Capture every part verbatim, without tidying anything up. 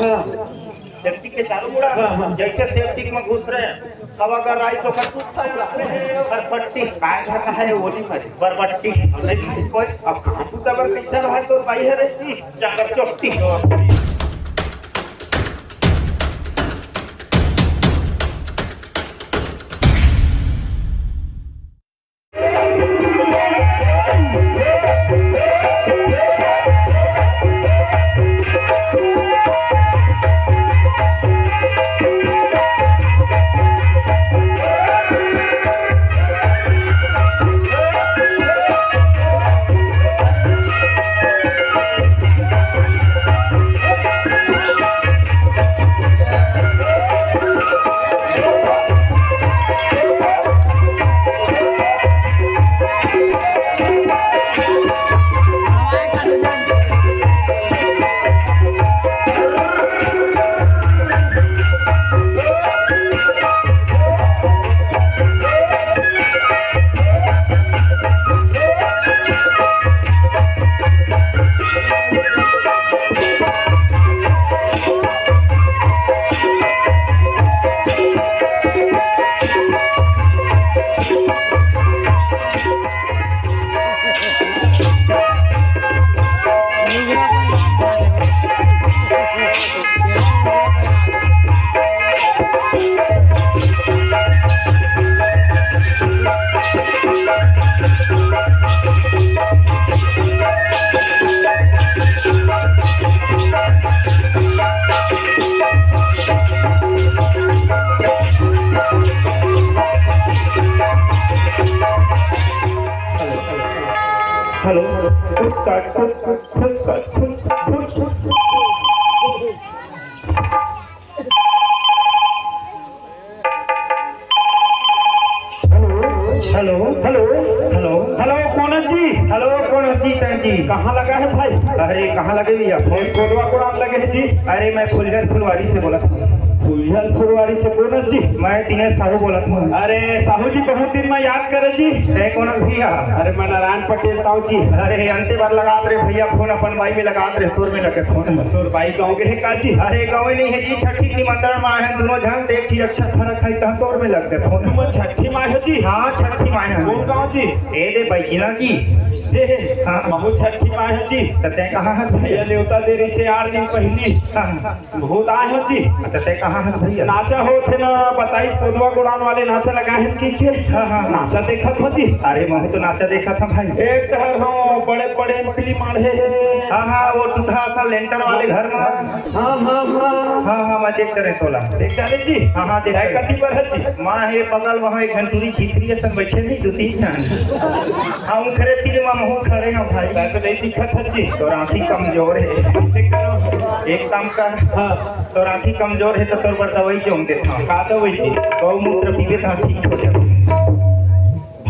हाँ। सेप्टिक के चारों मुड़ा, हाँ, हाँ। जैसे सेप्टिक में घुस रहे हैं, अब अगर राइस ओकर टूटता है, बरबट्टी। काय खाता है, वो नहीं मरे। बरबट्टी। नहीं, कोई अब काम तू तबर कैसे रहा तो भाई है रे, हम्म, चाकर चोटी। Hello, hello. Hello, hello, hello, hello, कोन जी? हेलो, कोन जी, तैं जी? कहाँ लगा है भाई? अरे, कहाँ लगे भैया? फोन कोटवा कोड़ान लगे है जी। अरे, मैं फुलझर फुलवारी से बोलत हूँ। फुलझर फुलवारी से कोन जी? मैं दिनेश साहू बोलत हूँ। अरे, साहू जी, बहुत दिन में याद करे जी। तैं कोन भैया? अरे, मैं नारायण पटेल ताऊ जी। अरे, अंते बार लगात रे भैया फोन, अपन बाई में लगात रे, तोर में लगे फोन। तोर बाई गाँव के है का जी? अरे, गाँव ही नहीं है जी, छठी निमंत्रण में आए हैं दोनों झन, देख ही अच्छा फर्क है, तहाँ तोर में लग गए फोन। तुम छठी माय हो जी? हाँ, छठी माय है। कौन गाँव जी? ए दे बैगिना जी। ए, हाँ। महू छठी माय हो जी। तो तैं कहाँ है भैया? ये नेवता दे रही से आठ दिन पहली। हाँ। बहुत आए हो जी। अच्छा, तैं कहाँ है भैया? नाचा होत है ना, बताई, कोदवा गुड़ान वाले नाचा लगाए हैं कि के? हाँ, हाँ, हाँ। नाचा देखत हो जी? अरे, महू तो नाचा देखत हँव भाई। एक ठहर हो, बड़े बड़े फिल्म माढ़े हैं। हाँ, हाँ, वो टूटा सा लेंटर वाले घर में। हाँ, हाँ, हाँ। हाँ, हाँ, मैं देख करे तोला। देख डारे जी? हाँ, हाँ, देख डारे। कति पर है जी? माँ हे बगल, वहाँ एक घंटूरी खिचड़ी असन बैठे नहीं, दो तीन जन। हाँ, उखरे तीर में महू खड़े हैं भाई। मैं तो नहीं दिखत है जी। तोर आँखी कमजोर है। देख करो। एक काम कर। हाँ। तोर आँखी कमजोर है तो तोर बर दवाई जोंग देथँव। का दवाई जी? गौमूत्र पीबे तो ठीक हो जाबे।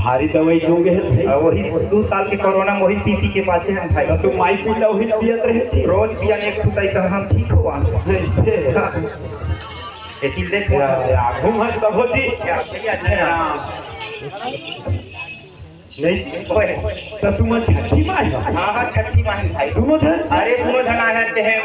भारी दवाई जोंगे है भाई। आ, वही दू साल के कोरोना में वही पी पी के बाँचे हन भाई। तो तू माई पीता वही पियत रहे छी। रोज पियन एक फुटाई तो हम ठीक होवा। ऐसे। हाँ। एती देख। या, या, घूम हट तब हो जी। या, भैया, जय राम। नहीं, ओए। तो तुम छठी माय हो? हाँ, हाँ, छठी माय भाई। दोनों झन? अरे, दोनों झन आए हैं, ते हैं।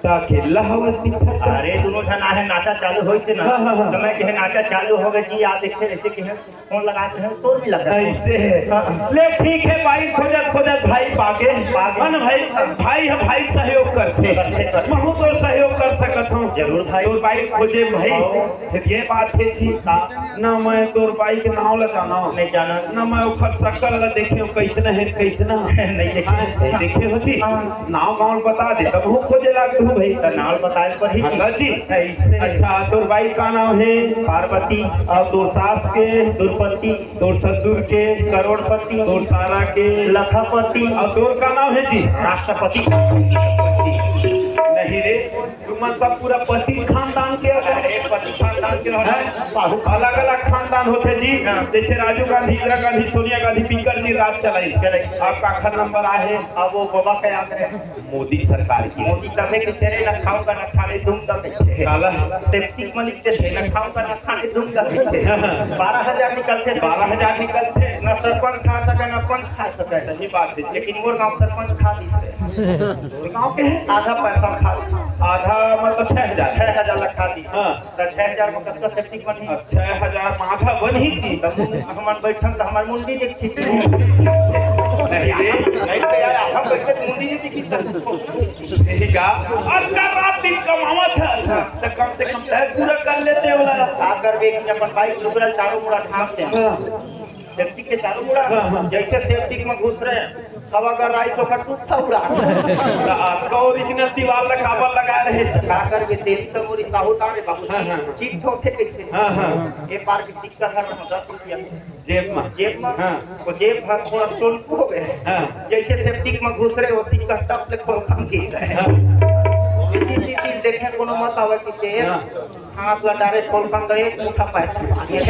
त अकेला हवस दिखत हे। अरे, दोनों झन आहे, नाचा चालू होइस हे ना। हाँ, हाँ, हाँ। त मैं कहे, नाचा चालू होगे जी, आप देखे, ऐसे कहे, फोन लगात हे, तोर में लगा। ऐसे हे। हाँ। ले, ठीक हे, बाई खोजत खोजत भाई पागे। पागे। है ना भाई? भाई ह भाई सहयोग करथे। करथे, करथे। महू तोर सहयोग कर सकत हँव। जरूर भाई। तोर बाई खोजे भाई। हाँ। फिर ये बात हे जी। हाँ। ना मैं तोर बाई के नाव ला जानँव। नहीं जानँव। ना मैं ओखर सकल ला देखेंव, कइसना हे, कइसना। नहीं देखे। हाँ, नहीं देखे हो जी। हाँ। नाव गाँव बता दे, तब वो खोजे लागत हो भाई। त नाव बताए पर ही। हाँ जी। ऐसे। अच्छा, तोर बाई का नाव हे? पार्वती। अउ तोर सास के? द्रौपदी। तोर ससुर के? करोड़पति। तोर सारा के? लखपति। अउ तोर का नाव हे जी? राष्ट्रपति। नहीं रे, तुमन सब पूरा पति खानदान के अगर। अरे, पति खानदान के होना है। हाँ, अलग-अलग खानदान होथे जी। हाँ। जैसे राजीव गांधी, इंदिरा गांधी, सोनिया गांधी, बिकट दिन राज चलाई। चलाई। अब काखर नंबर आए हे? अब वो बाबा का याद रहे। मोदी सरकार के। मोदी तभे के तेरे न खाऊंगा न खाने दूंगा कहथे। काला? सेप्टिक में लिखथे, न खाऊंगा न खाने दूंगा कहथे। बारह हजार निकलथे, बारह हजार निकलथे। न सरपंच खा सके, न पंच खा सके। सही बात है। लेकिन मोर गांव सरपंच खा दिस। मोर गांव के है? आधा पैसा खा दिस। आधा मतलब छह हजार? छह हजार ला खा दिस। हाँ। त छह हजार में कतका सेप्टिक बनही? अब छह हजार में आधा बनही जी। त हमन बैठन त हमर मुंडी देखही। नहीं रे। नहीं तो यार, हम बैठे त मुंडी नहीं दिखी। यही का? अगर रात दिन कमावत है, त कम से कम तय पूरा कर लेते हो। का करबे कि अपन बाइक लुगरा चारों मुड़ा ढांप दे। हाँ। सेप्टिक के चारों मुड़ा, हाँ, हाँ। जैसे सेप्टिक में घुस रहे हैं, अब अगर राइस ओकर टूटता उड़ा। त आपका ओरिजिनल दीवार ला काबर लगा रहे हैं? का करबे, तेरी तो मोरी साहूता रे बाबू। हाँ, हाँ। चीट होते कैसे? हाँ, हाँ। एक बार की सिक्का धर रहा हूँ, दस रुपया। जेब में? जेब में? हाँ। वो जेब भर थोड़ा चोन हो गए। हाँ। जैसे सेप्टिक में घुस रहे, वो सिक्का टप ले खोल खम गिर गए। हाँ। चीज, चीज, चीज देखे कोनो मत आवे कि तेल। हाँ। हाथ ला डारे खोल खम गए, एक मुट्ठा पैसा मांगे।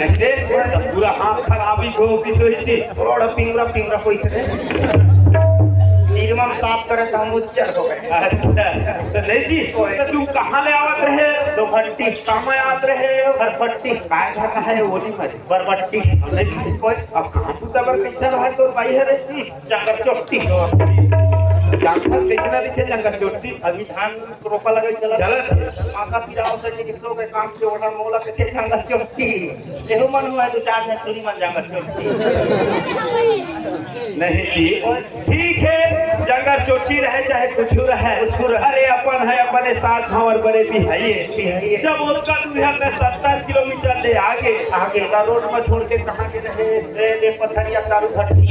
देख, पूरा हाथ खराब ही हो, किस वजह से? थोड़ा पिंगला, पिंगला कोई थे। नीलमन साफ करे तो हम उज्जर हो गए। अच्छा, तो नहीं जी, तो तुम कहाँ ले आवत रहे? दो भट्टी। काम में आत रहे? हर भट्टी। काय घर है वो नहीं मरे। बरबट्टी। नहीं, कोई अब कहाँ तू तबर कैसे रहा तो भाई है रे? जाकर चोटी। जाकर कैसे ना दिखे जाकर चोटी? अभी धान रोपा लगे चला। चलत हे। माथा पीरा होता है कि सो के काम से ओढ़ा मोला के थे जाकर चोटी। एहू मन हुआ है तो चार में चूरी मन जाकर चोटी। नहीं जी, ठीक है, जंगल चोटी रहे चाहे कुछ रहे, कुछ रहे। अरे अपन है, अपने साथ हमार बड़े बिहाइए। बिहाइए। जब ओतका दूरिया से सत्तर किलोमीटर ले आगे, आगे का रोड में छोड़ के कहाँ के रहे? रे, रे, पथरिया दारू भट्टी।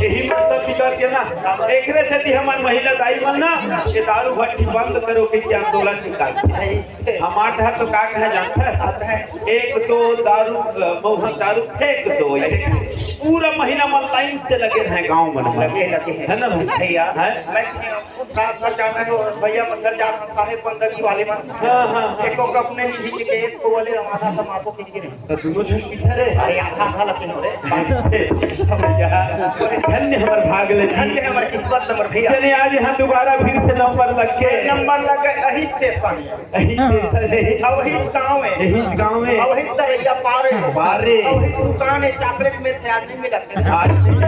यही मतलब बिगड़ के ना, एकरे सेती हमार महिला दाई मन ना, ये दारू भट्टी बंद करो के आंदोलन निकालथे। हमार घर तो का कहे जानता है? एक तो दारू, अ, महुआ दारू फेंक दो, ऐसे पूरा महीना मन लाइन से लगे रहे गांव मन में। लगे, लगे हैं। है ना भाई? भैया, है? मैं खुद रात भर जाना है और भैया मंदिर जाना, साहेब बंदगी वाले मन। हाँ, हाँ, हाँ। एक को अपने निधि के, एक को बोले हमारा समापो किसी के नहीं। तो दोनों झन पीछे रे। अरे, आधा, आधा लगे हो रे। भैया, धन्य हमर भाग ले जी। धन्य हमर किस्मत हमर भैया। चले आज यहाँ दोबारा फिर से नंबर लग के। नंबर लग गए, अही स्टेशन। यही स्टेशन है। अवही गाँव है। यही गाँव है। अवही तरैया पार है। पार है। अवही दुकान है, चॉकलेट में थे, आज नहीं मिला। आज नहीं मिला।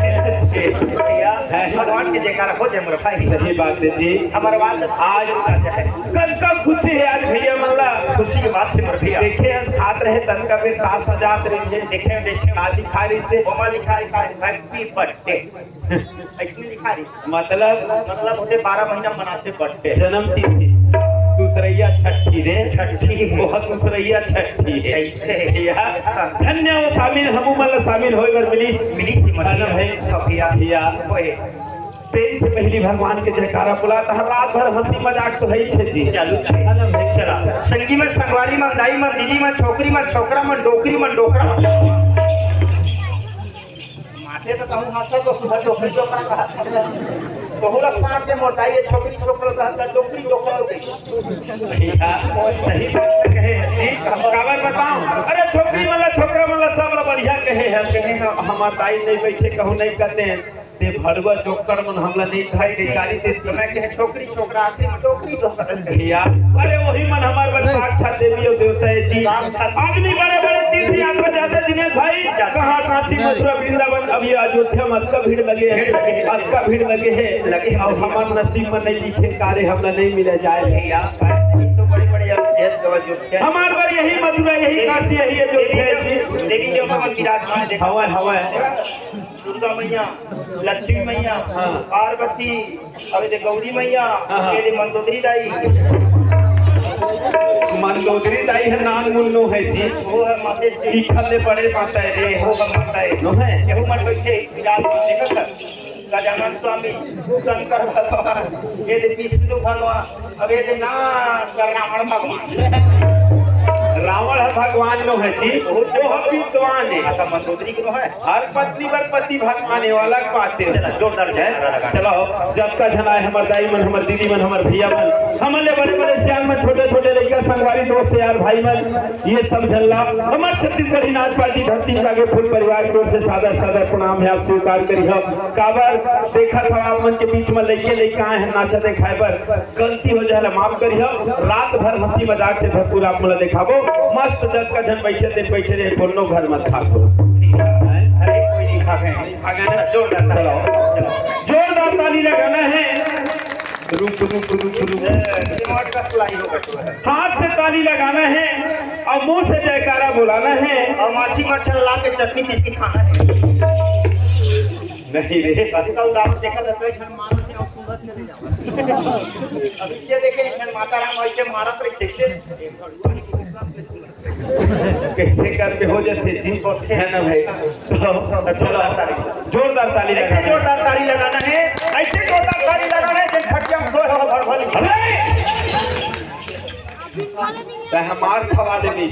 भैया, भगवान के जयकारा हो जाए मोर भाई। सही बात है जी। हमारे बात आज कतका खुशी है आज भैया मन ला। खुशी की बात है मोर भैया। देखे हम खात रहे तनका पे तास सजात रहे। देखे, देखे, का लिखा रही से? ओमा लिखा रही का? Happy birthday। ऐसे लिखा रही। मतलब? मतलब होते बारह महीना मनाते बर्थडे। जन्म तिथि। दूसरैया छठी रे। छठी। बहुत दूसरैया छठी है। ऐसे। भैया, धन्य हो शामिल, हमू मन ला शामिल होए बर मिली। मिली सी मन। है ना भाई? भैया। भैया। होए। प्रेम से पहली भगवान के जयकारा बुला, तो हर रात भर हंसी मजाक तो है ही छे जी। चालू छे। है ना भाई? चला। संगी में संगवारी में दाई में दीदी में छोकरी में छोकरा में डोकरी में डोकरा में। माथे तो कहूँ हाथ तो सुबह डोकरी डोकरा कहा। तो हुआ साथ में मोटाई है, छोकरी छोकरा कहा था, डोकरी डोकरा हो गई। भैया, सही बात तो कहे हैं जी। काबर बताऊं? अरे छोकरी वाला, छोकरा वाला सब ला बढ़िया कहे हैं। कहे हैं, हमार दाई नहीं बैठे, कहूँ नहीं कहते हैं। ते भड़ुआ जोकर मन हमला नहीं खाई, नहीं गाली देती। मैं कहे छोकरी छोकरा आखिरी में डोकरी डोकरा। भैया, अरे वही मन हमार बस साक्षात देवी और देवता है जी। साक्षात। आदमी बड़े बड़े तीर्थ यात्रा जाते दिनेश भाई, कहाँ काशी, मथुरा, वृंदावन, अब ये अयोध्या में अतका भीड़ लगे है, अतका भीड़ लगे है, लगे। अब हमार नसीब में नहीं लिखे, कार्य हमला नहीं मिला जाए। भैया, तो बड़ी बड़ी अयोध्या, अयोध्या। हमार बर यही मथुरा, यही काशी, यही अयोध्या है जी। देवी देवता मन विराजमान है। हवा, हवा। दुर्गा मैया, लक्ष्मी मैया, हाँ। पार्वती, अबे दे गौरी मैया, हाँ, हाँ। ये दे मंदोदरी दाई। मंदोदरी दाई है, नान मुन्नो है जी। वो है माते जी। लिखल ले बड़े माता है रे। वो है माता है। नो है। केहू मन बैठे, विराजमान देखत है। गजानन स्वामी, शंकर भगवान, ये दे विष्णु भगवान, अब ये दे ना रावण भगवान। रावण ह भगवान नो हे जी, वो ह विद्वान हे। अच्छा, मंदोदरी के नो हे? हर पत्नी बर पति भगवान हे, वो अलग बात हे। चला, जोरदार जय। चलो, जतका झन आए, हमर दाई मन, हमर दीदी मन, हमर भैया मन, हमर ले बड़े बड़े सियान मन, छोटे छोटे लइका, संगवारी, दोस्त, यार, भाई मन, ये सब झन ला हमर छत्तीसगढ़ी नाच पार्टी धरती जागे फूल परिवार की ओर से सादर सादर प्रणाम हे। आप स्वीकार करिहव, काबर देखत हव आप मन के बीच में लइके लइका आए हे नाचा देखाए बर। गलती हो जाए ला माफ करिहव। रात भर हंसी मजाक से भरपूर आप मन ला देखाबो। मस्त जतका झन बइठे तेन बइठे रहे, कोनो घर मत भागो। अरे कोई नहीं भागे, भागे ना, जोरदार ताली। चलो, जोरदार ताली लगाना हे। रुक, रुक, रुक, रुक। रिमोट का सिलाई हो गया। हाथ से ताली लगाना हे अउ मुंह से जयकारा बोलाना हे। अउ माछी मच्छर ला के चटनी पीस के खाना हे। नहीं रे। कभी कभी दावत देखा था, कई झन मारत हे अउ सूरत चले जावत। अब ये देखे, एक झन माता राम ऐसे मारत रही, कैसे? कैसे करके हो जाते जी, है ना भाई? तो चलो, जोरदार ताली ऐसे लगाना। जोरदार ताली लगाना हे, ऐसे जोरदार ताली लगाना हे, जब फटिया में सोए हो, भड़ भड़। अरे! तै हमार खवा देबे।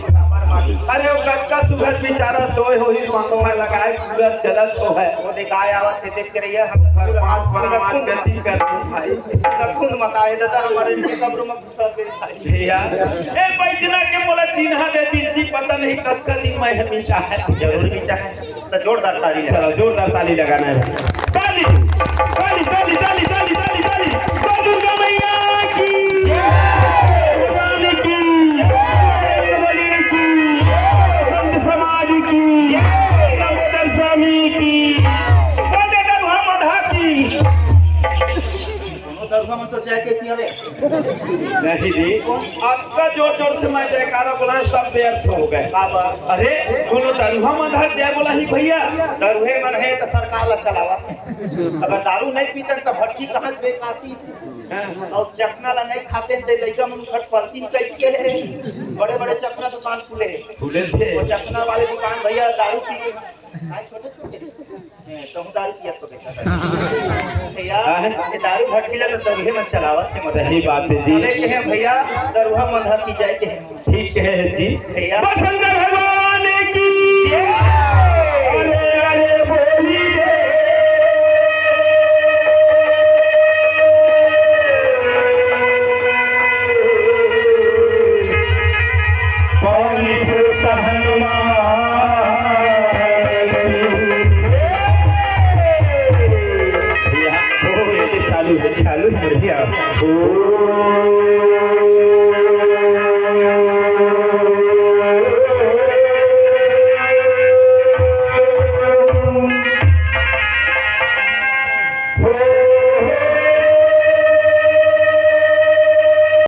अरे, वो कतका सुघर बेचारा सोए होही, पंखा लगाए, कूलर चलत हो हे। वो देखाए आवत हे, देख के रहिए, हम भगवान, भगवान गति कर दे भाई। खून मकाए दादा, हमारे इनके कब्र में भैया, ए बैजना के मोला चिन्हा दे दीस जी, पता नहीं कतका दिन मैं हमेशा है। जरूर मिटा हे। तो जोरदार ताली लगा। चलो, जोरदार ताली लगाना हे। ताली, ताली, ताली, ताली। तो दुर्गा मैया की, भगवान की, बली की, संत समाज की, दामोदर स्वामी की, बोले दरुहा मधा की। दोनों दरुहा में तो जय के तिया रे। नहीं जी, अतका जोर जोर से मैं जयकारा बोलाए, सब व्यर्थ हो गए। बाबा। अरे, कोनो दरुहा मन ह जय बोलाही भैया? दरुहे मन हे त सरकार ला चलावा। अगर दारू नहीं पीते त भट्टी कहाँ से बेच पाती? हाँ। अउ चखना ला नहीं खाते त लइका मन उखड़ पलती कैसे हे? बड़े बड़े चखना दुकान खुले हे। खुले थे। वो चखना वाले दुकान भैया दारू पी के, हाँ, छोटे छोटे। ए, कहूँ दारू पियत तो बेटा। भैया, हाँ। ये दारू भट्टी ला तो दरुहे मन चलावत हे, मतलब। सही बात हे जी। अरे, कहे भैया, दरुहा मन ह पी जाए के। ठीक हे जी। भैया। बसंत भगवान की। जय। अरे, अरे, बोली रे। पवन सुत हनुमान। चालू हे, चालू हे, बढ़िया।